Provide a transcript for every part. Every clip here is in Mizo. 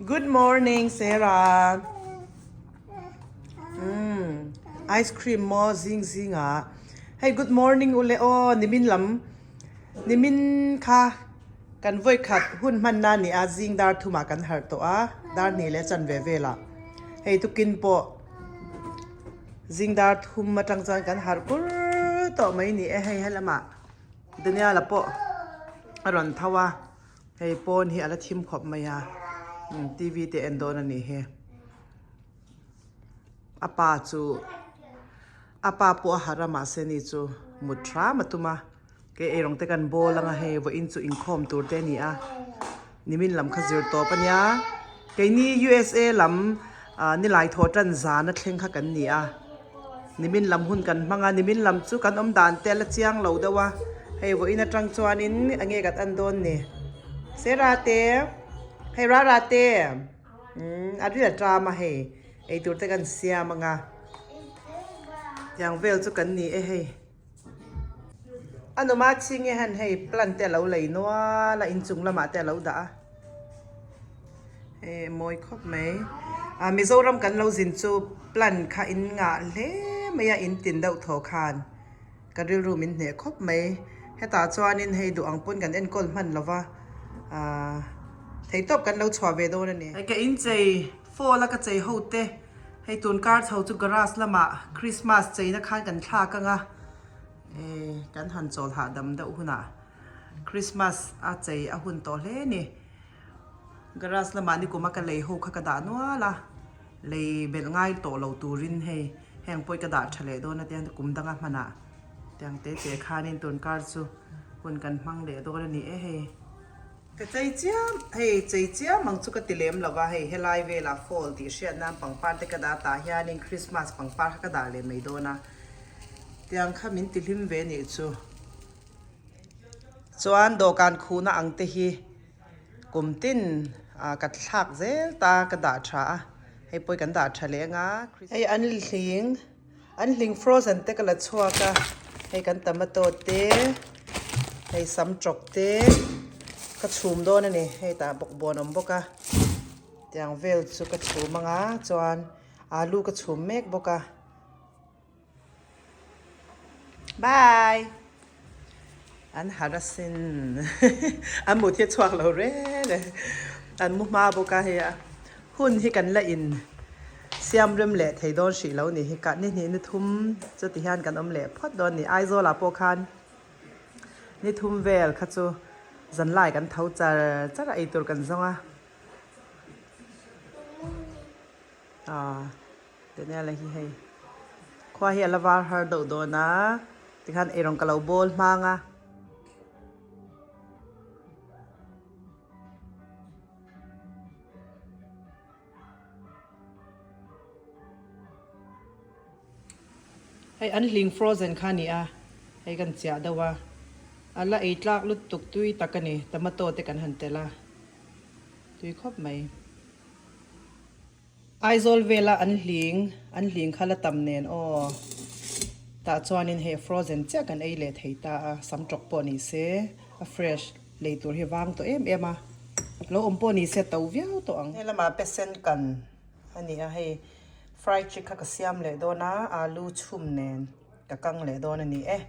Good morning Sarah. Umm ice cream maw zing zing ah. Hei good morning ule aw nimin lam nimin kha kan voi khat hun hman na ni a zing dar thum ah kan harh tawh a dar hnih leh chanve vel ah hei tukin pawh zing dar thum atang chuan kan harh kur tawh mai ni e hei helamah Daniel-a pawh a rawn tho a. Hei pawn hi a la thim khawp mai a, TV te en dawn a nih hi. A pa chu a pa pawh a harh a mahse ni chu mut hram a tum a, kei eirawng te kan bawl ang a hei vawiin chu inkhawm tur te a ni a, nimin lam kha zir tawp a nia. Keini USA lam nilai thawh tan zan a thleng kha kan ni a. Nimin lam hun kan hmang a, nimin lam chu kan awm dan te a la chiang lo deuh a, hei vawiin atang chuanin eng nge kan en dawn ni? Sera te, hei Rara te, umm a ril a ṭam a hei, eitur te kan siam ang a, tiang vel chu kan ni e hei. A numa chhing e han hei plant te a lo lei nual a, inchung lamah te a lo dah a, hei mawi khawp mai. Ah Mizoram kan lo zin chu plant kha in ngah hle mai a, in tin deuh thaw khan ka rilru min hneh khawp mai. Hetah chuanin hei duh ang pawn kan enkawl hman lo va, ah theihtawp kan lo chhuah ve dawn a ni. Hei ka inchei fall a ka chei ho te. Hei tun kar chho chu garage lamah Christmas cheina khan kan thlak ang a, eh kan han chawl hahdam deuh hunah Christmas a chei a hun tawh hle a ni. Garage lamah nikum a ka lei ho kha ka dah nual a, lei belh ngai tawh lo turin hei heng pawh hi ka dah tha leh dawn a tiang kum danga hmanah tiang te te khanin tun kar chu hun kan hmang leh dawn a ni e hei. Ka chei chiam, hei chei chiam ang chu ka ti lem lo va, hei helai velah fall tih hriat nan pangpar te ka dah tah hianin Christmas pangpar kha ka dah leh mai dawn a, tiang kha min ti hlim ve nih chu. Chuan dawhkan khuhna ang te hi kum tin ah ka thlak zel ta ka dah tha a, hei pawh hi kan dah tha leh anga. Hei an hling. An hling frozen te ka la chhuak a, hei kan tomato te, hei sam tawk te ka chhum dawn a ni, hei tah bawkbawn awm bawk a, tiang vel chu ka chhum ang a chuan alu ka chhum mek bawk a. Bye! An harh asin an mut hi a chhuak lo reng e an mu hma bawk a hei a hun hi kan la in siam rem leh thei dawn hrih lo ni hi kah ni hnih ni thum chuti hian kan awm leh phawt dawn ni Aizawl ah pawh khan ni thum vel kha chu zanlai kan tho char char a eitur kan zawng a aw. Daniel-a hi hei khua hi a la var har deuh dawn a tikhan eirawng ka lo bawl hmang a. Hei an hling frozen kha a ni a hei kan chiah deuh a a la ei tlak lutuk tui tak a ni tomato te kan han telh a tui khawp mai. Aizawl vela an hling an hling kha la tam nen aw tah chuanin hei frozen chiah kan ei leh thei ta a sam tawk pawh ni se a fresh lei tur hi vang tawh em em a lo awm pawh ni se to viau tawh ang. Helamah pesen kan a ni a hei fried chick kha ka siam leh dawn a alu chhum nen ka kang leh dawn a ni e.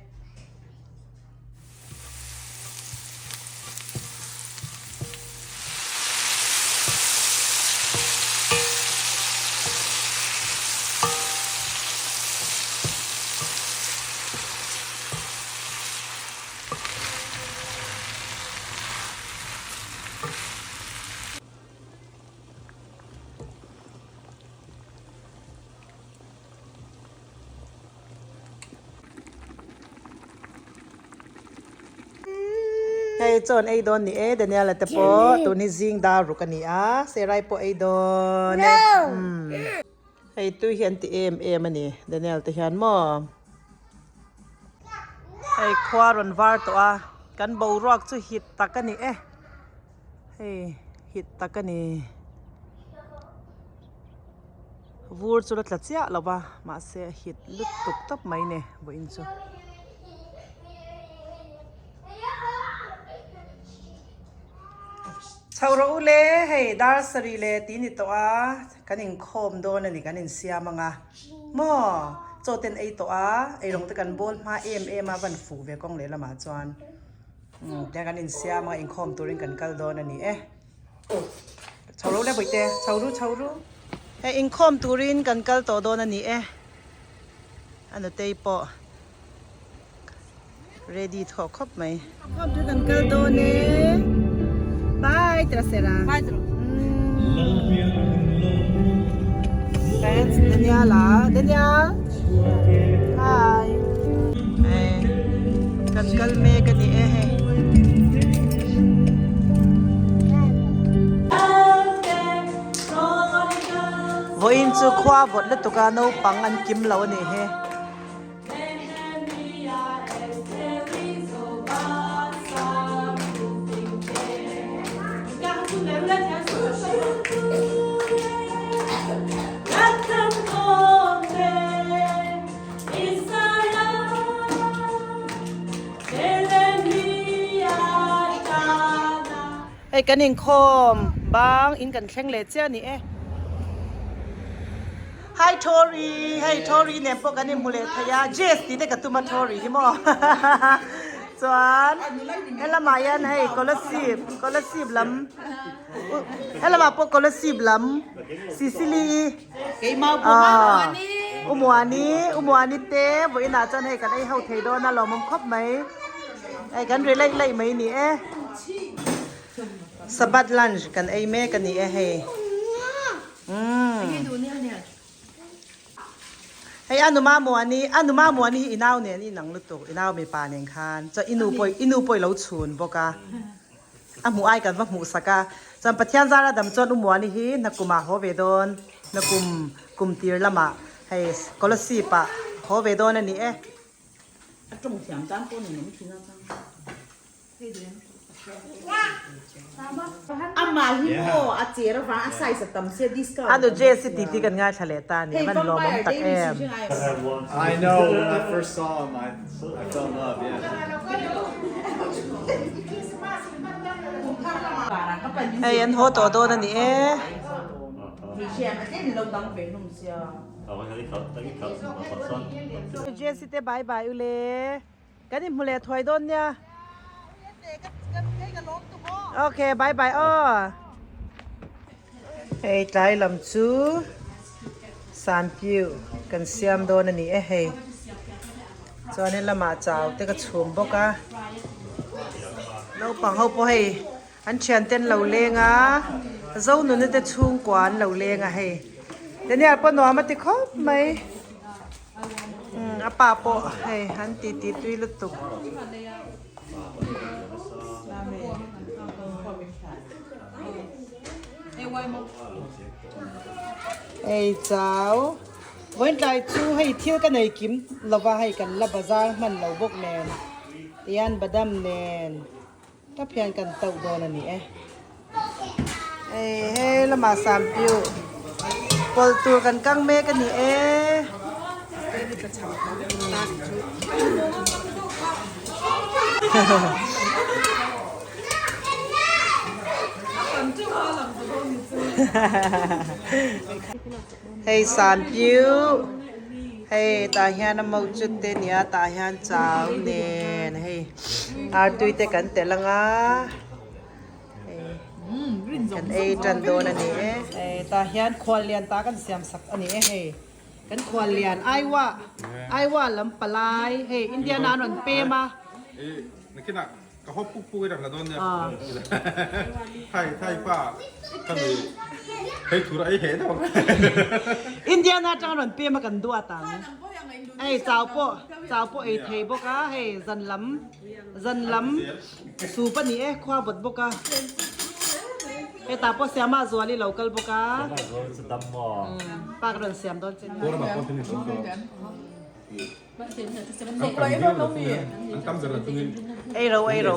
Hei chaw an ei dawn ni e Daniel-a te pawh tun hi zing dar ruk a ni a Serai pawh ei dawn e hei tui hi an ti em em a ni Daniel te hian maw hei khua rawn var tawh a kan boruak chu hit tak a ni e hei hit tak a ni. Vur chu la tla chiah lo va mahse a hit lutuk tawp mai ni vawiin chu. Chho rawh u le, hei dar sarih leh tih ni tawh a, kan inkhawm dawn a ni kan insiam ang a, maw chaw ten ei tawh a, eirawng te kan bawl hma em em a van fuh ve kawng leh lamah chuan umm tiang kan insiam ang a inkhawm turin kan kal dawn a ni e. Chho rawh u le bawihte, chho ru chho ru. Hei inkhawm turin kan kal tawh dawn a ni e, a nutei pawh. Ready thaw khawp mai. Khawp chu kan kal dawn e. Bye Trasera. Bye Tro. Parents Daniel ah. Daniel. Hi. Hey. Kan kal mek ani e hei. Vawiin chu khua vawt lutuk a naupang an kim lo a nih hi. Hei kan inkhawm bang in kan thleng leh chiah a ni e. Hi Tori, hei Tori nen pawh kan inhmu leh thei a, Jess tih te ka tum a Tori hi maw chuan helamah hian hei Kolasib, Kolasib lam helamah pawh Kolasib lam Sicily ah Umuani, Umuani te vawiinah chuan hei kan ei ho thei dawn a lawmawm khawp mai hei kan ri laih laih mai ni e. Sabbath lunch kan ei mek a ni e hei. Hei a numa muani, a numa muani hi i nau nen i inang lutuk, i nau mipa nen khan. Chuan i nu pawh, i nu pawh i lo chhun bawk a. A hmuh ai kan va hmuh sak a. Chuan Pathian zara dam chuan u Muani hi hnakum ah haw ve dawn, hnakum kum tir lamah hei scholarship ah haw ve dawn a ni e. A tawng thiam tan pawh ninawm thin a chang. Anu Jess i titi kan ngaithla leh ta a ni, a van lawmawm tak em. Hei an haw tawh dawn a ni e. Jess i te bye bye u le. Kan inhmu leh thuai dawn nia. Okay, bye bye aw. Hei tlai lam chu sanpiu kan siam dawn a ni e hei. Chuan he lamah chau te ka chhum bawk a. Naupang ho pawh hei an thian te an lo leng a. Zonuna te chhungkua an lo leng a hei. Daniel pawh nuam a ti khawp mai. A pa pawh hei an ti ti tui lutuk. Hei chau vawiin tlai chu hei thil ka nei kim lova hei kan la bazar hman lo bawk nen tihian badam nen tap hian kan tauh dawn a ni e. Hei he lamah sampiu pawlh tur kan kang mek a ni e. Hei sampiu hei tah hian a mauh chu te nia tah hian chau nen hei artui te kan telh anga. Kan ei tan dawn a ni e. Tah hian khuallian ta kan siam sak a ni e hei. Kan khuallian Aiwa Aiwa lam palai hei Indiana an rawn pem a. Nakinah ka hawp puk puk i rak la dawn nia. Thai Thai pa ka nui hei thur ei heh deuh ang. Indiana atang an rawn pem a kan duat ang. Hei chau pawh chau pawh ei thei bawk a hei zan lam zan lam Soup a ni e, khua vawt bawk a. Hetah pawh Siama Zuali lo kal bawk a. Siama Zuali chu dam maw? Pa ka rawn siam dawn che nia. Ei ro ei ro.